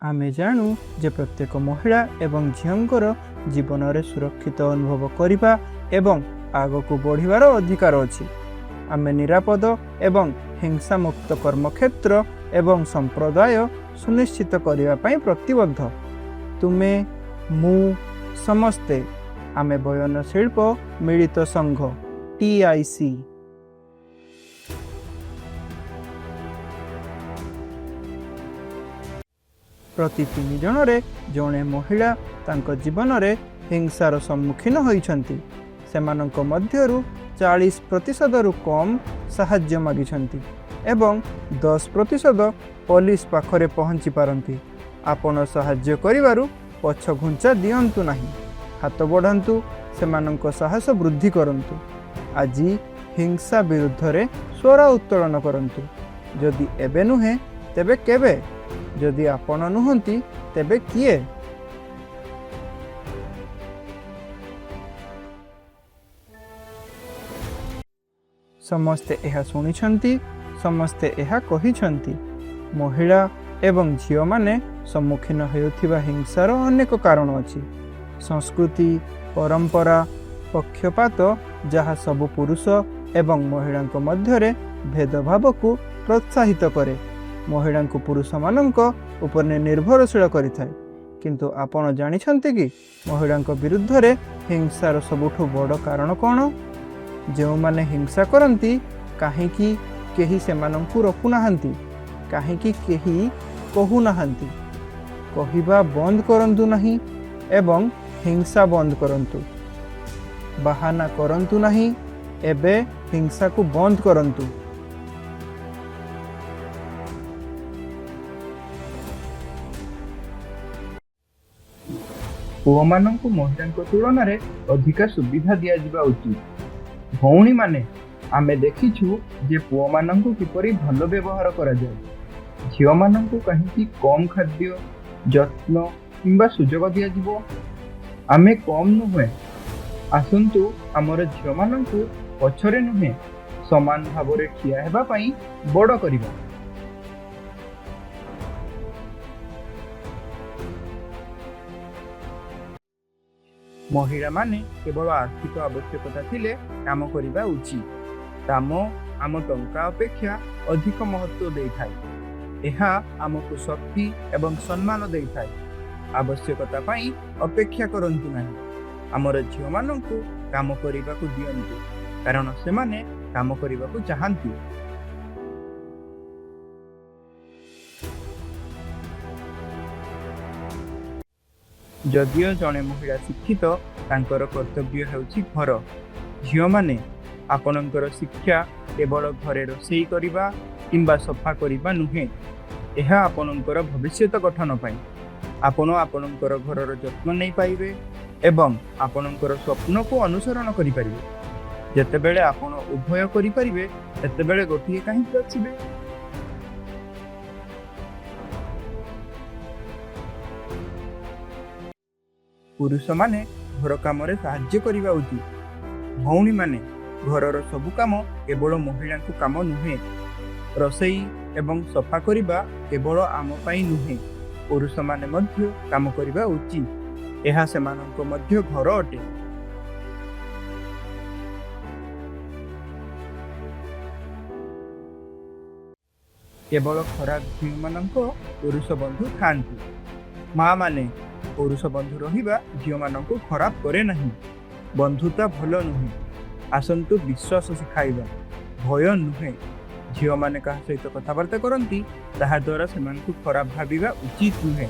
ଆମେ ଜାଣୁ ଯେ ପ୍ରତ୍ୟେକ ମହିଳା ଏବଂ ଝିଅଙ୍କର ଜୀବନରେ ସୁରକ୍ଷିତ ଅନୁଭବ କରିବା ଏବଂ ଆଗକୁ ବଢ଼ିବାର ଅଧିକାର ଅଛି। ଆମେ ନିରାପଦ ଏବଂ ହିଂସାମୁକ୍ତ କର୍ମକ୍ଷେତ୍ର ଏବଂ ସମ୍ପ୍ରଦାୟ ସୁନିଶ୍ଚିତ କରିବା ପାଇଁ ପ୍ରତିବଦ୍ଧ। ତୁମେ, ମୁଁ, ସମସ୍ତେ ଆମେ ବୟନ ଶିଳ୍ପ ମିଳିତ ସଂଘ, ଟିଆଇସି। ପ୍ରତି ତିନି ଜଣରେ ଜଣେ ମହିଳା ତାଙ୍କ ଜୀବନରେ ହିଂସାର ସମ୍ମୁଖୀନ ହୋଇଛନ୍ତି। ସେମାନଙ୍କ ମଧ୍ୟରୁ 40 ପ୍ରତିଶତରୁ କମ୍ ସାହାଯ୍ୟ ମାଗିଛନ୍ତି ଏବଂ 10% ପୋଲିସ ପାଖରେ ପହଞ୍ଚି ପାରନ୍ତି। ଆପଣ ସାହାଯ୍ୟ କରିବାରୁ ପଛଘୁଞ୍ଚା ଦିଅନ୍ତୁ ନାହିଁ। ହାତ ବଢ଼ାନ୍ତୁ, ସେମାନଙ୍କ ସାହସ ବୃଦ୍ଧି କରନ୍ତୁ। ଆଜି ହିଂସା ବିରୁଦ୍ଧରେ ସ୍ୱର ଉତ୍ତୋଳନ କରନ୍ତୁ। ଯଦି ଏବେ ନୁହେଁ, ତେବେ କେବେ? ଯଦି ଆପଣ ନୁହନ୍ତି, ତେବେ କିଏ? ସମସ୍ତେ ଏହା ଶୁଣିଛନ୍ତି, ସମସ୍ତେ ଏହା କହିଛନ୍ତି। ମହିଳା ଏବଂ ଝିଅମାନେ ସମ୍ମୁଖୀନ ହେଉଥିବା ହିଂସାର ଅନେକ କାରଣ ଅଛି। ସଂସ୍କୃତି, ପରମ୍ପରା, ପକ୍ଷପାତ, ଯାହା ସବୁ ପୁରୁଷ ଏବଂ ମହିଳାଙ୍କ ମଧ୍ୟରେ ଭେଦଭାବକୁ ପ୍ରୋତ୍ସାହିତ କରେ, ମହିଳାଙ୍କୁ ପୁରୁଷମାନଙ୍କ ଉପରେ ନିର୍ଭରଶୀଳ କରିଥାଏ। କିନ୍ତୁ ଆପଣ ଜାଣିଛନ୍ତି କି ମହିଳାଙ୍କ ବିରୁଦ୍ଧରେ ହିଂସାର ସବୁଠୁ ବଡ଼ କାରଣ କ'ଣ? ଯେଉଁମାନେ ହିଂସା କରନ୍ତି, କାହିଁକି କେହି ସେମାନଙ୍କୁ ରୋକୁନାହାନ୍ତି? କାହିଁକି କେହି କହୁନାହାନ୍ତି? କହିବା ବନ୍ଦ କରନ୍ତୁ ନାହିଁ ଏବଂ ହିଂସା ବନ୍ଦ କରନ୍ତୁ। ବାହାନା କରନ୍ତୁ ନାହିଁ, ଏବେ ହିଂସାକୁ ବନ୍ଦ କରନ୍ତୁ। ପୁଅମାନଙ୍କୁ ମହିଳାଙ୍କ ତୁଳନାରେ ଅଧିକ ସୁବିଧା ଦିଆଯିବା ଉଚିତ। ଭଉଣୀମାନେ, ଆମେ ଦେଖିଛୁ ଯେ ପୁଅମାନଙ୍କୁ କିପରି ଭଲ ବ୍ୟବହାର କରାଯାଏ। ଝିଅମାନଙ୍କୁ କାହିଁକି କମ୍ ଖାଦ୍ୟ, ଯତ୍ନ କିମ୍ବା ସୁଯୋଗ ଦିଆଯିବ? ଆମେ କମ୍ ନୁହେଁ। ଆସନ୍ତୁ ଆମର ଝିଅମାନଙ୍କୁ ପଛରେ ନୁହେଁ, ସମାନ ଭାବରେ ଠିଆ ହେବା ପାଇଁ ବଡ଼ କରିବା। ମହିଳାମାନେ କେବଳ ଆର୍ଥିକ ଆବଶ୍ୟକତା ଥିଲେ କାମ କରିବା ଉଚିତ। କାମ ଆମ ଟଙ୍କା ଅପେକ୍ଷା ଅଧିକ ମହତ୍ତ୍ୱ ଦେଇଥାଏ। ଏହା ଆମକୁ ଶକ୍ତି ଏବଂ ସମ୍ମାନ ଦେଇଥାଏ। ଆବଶ୍ୟକତା ପାଇଁ ଅପେକ୍ଷା କରନ୍ତୁ ନାହିଁ। ଆମର ଝିଅମାନଙ୍କୁ କାମ କରିବାକୁ ଦିଅନ୍ତୁ, କାରଣ ସେମାନେ କାମ କରିବାକୁ ଚାହାନ୍ତି। ଯଦିଓ ଜଣେ ମହିଳା ଶିକ୍ଷିତ, ତାଙ୍କର କର୍ତ୍ତବ୍ୟ ହେଉଛି ଘର। ଝିଅମାନେ, ଆପଣଙ୍କର ଶିକ୍ଷା କେବଳ ଘରେ ରୋଷେଇ କରିବା କିମ୍ବା ସଫା କରିବା ନୁହେଁ, ଏହା ଆପଣଙ୍କର ଭବିଷ୍ୟତ ଗଠନ ପାଇଁ। ଆପଣ ଆପଣଙ୍କର ଘରର ଯତ୍ନ ନେଇପାରିବେ ଏବଂ ଆପଣଙ୍କର ସ୍ୱପ୍ନକୁ ଅନୁସରଣ କରିପାରିବେ। ଯେତେବେଳେ ଆପଣ ଉଭୟ କରିପାରିବେ, ସେତେବେଳେ ଗୋଟିଏ କାହିଁକି ବାଛିବେ? ପୁରୁଷମାନେ ଘର କାମରେ ସାହାଯ୍ୟ କରିବା ଉଚିତ। ଭଉଣୀମାନେ, ଘରର ସବୁ କାମ କେବଳ ମହିଳାଙ୍କ କାମ ନୁହେଁ। ରୋଷେଇ ଏବଂ ସଫା କରିବା କେବଳ ଆମ ପାଇଁ ନୁହେଁ, ପୁରୁଷମାନେ ମଧ୍ୟ କାମ କରିବା ଉଚିତ। ଏହା ସେମାନଙ୍କ ମଧ୍ୟ ଘର ଅଟେ। କେବଳ ଖରାପ ଝିଅମାନଙ୍କ ପୁରୁଷ ବନ୍ଧୁ ଥାଆନ୍ତି। ମାଆମାନେ, ପୁରୁଷ ବନ୍ଧୁ ରହିବା ଝିଅମାନଙ୍କୁ ଖରାପ କରେ ନାହିଁ। ବନ୍ଧୁତା ଭଲ ନୁହେଁ। ଆସନ୍ତୁ ବିଶ୍ୱାସ ଶିଖାଇବା, ଭୟ ନୁହେଁ। ଝିଅମାନେ କାହା ସହିତ କଥାବାର୍ତ୍ତା କରନ୍ତି ତାହା ଦ୍ୱାରା ସେମାନଙ୍କୁ ଖରାପ ଭାବିବା ଉଚିତ ନୁହେଁ।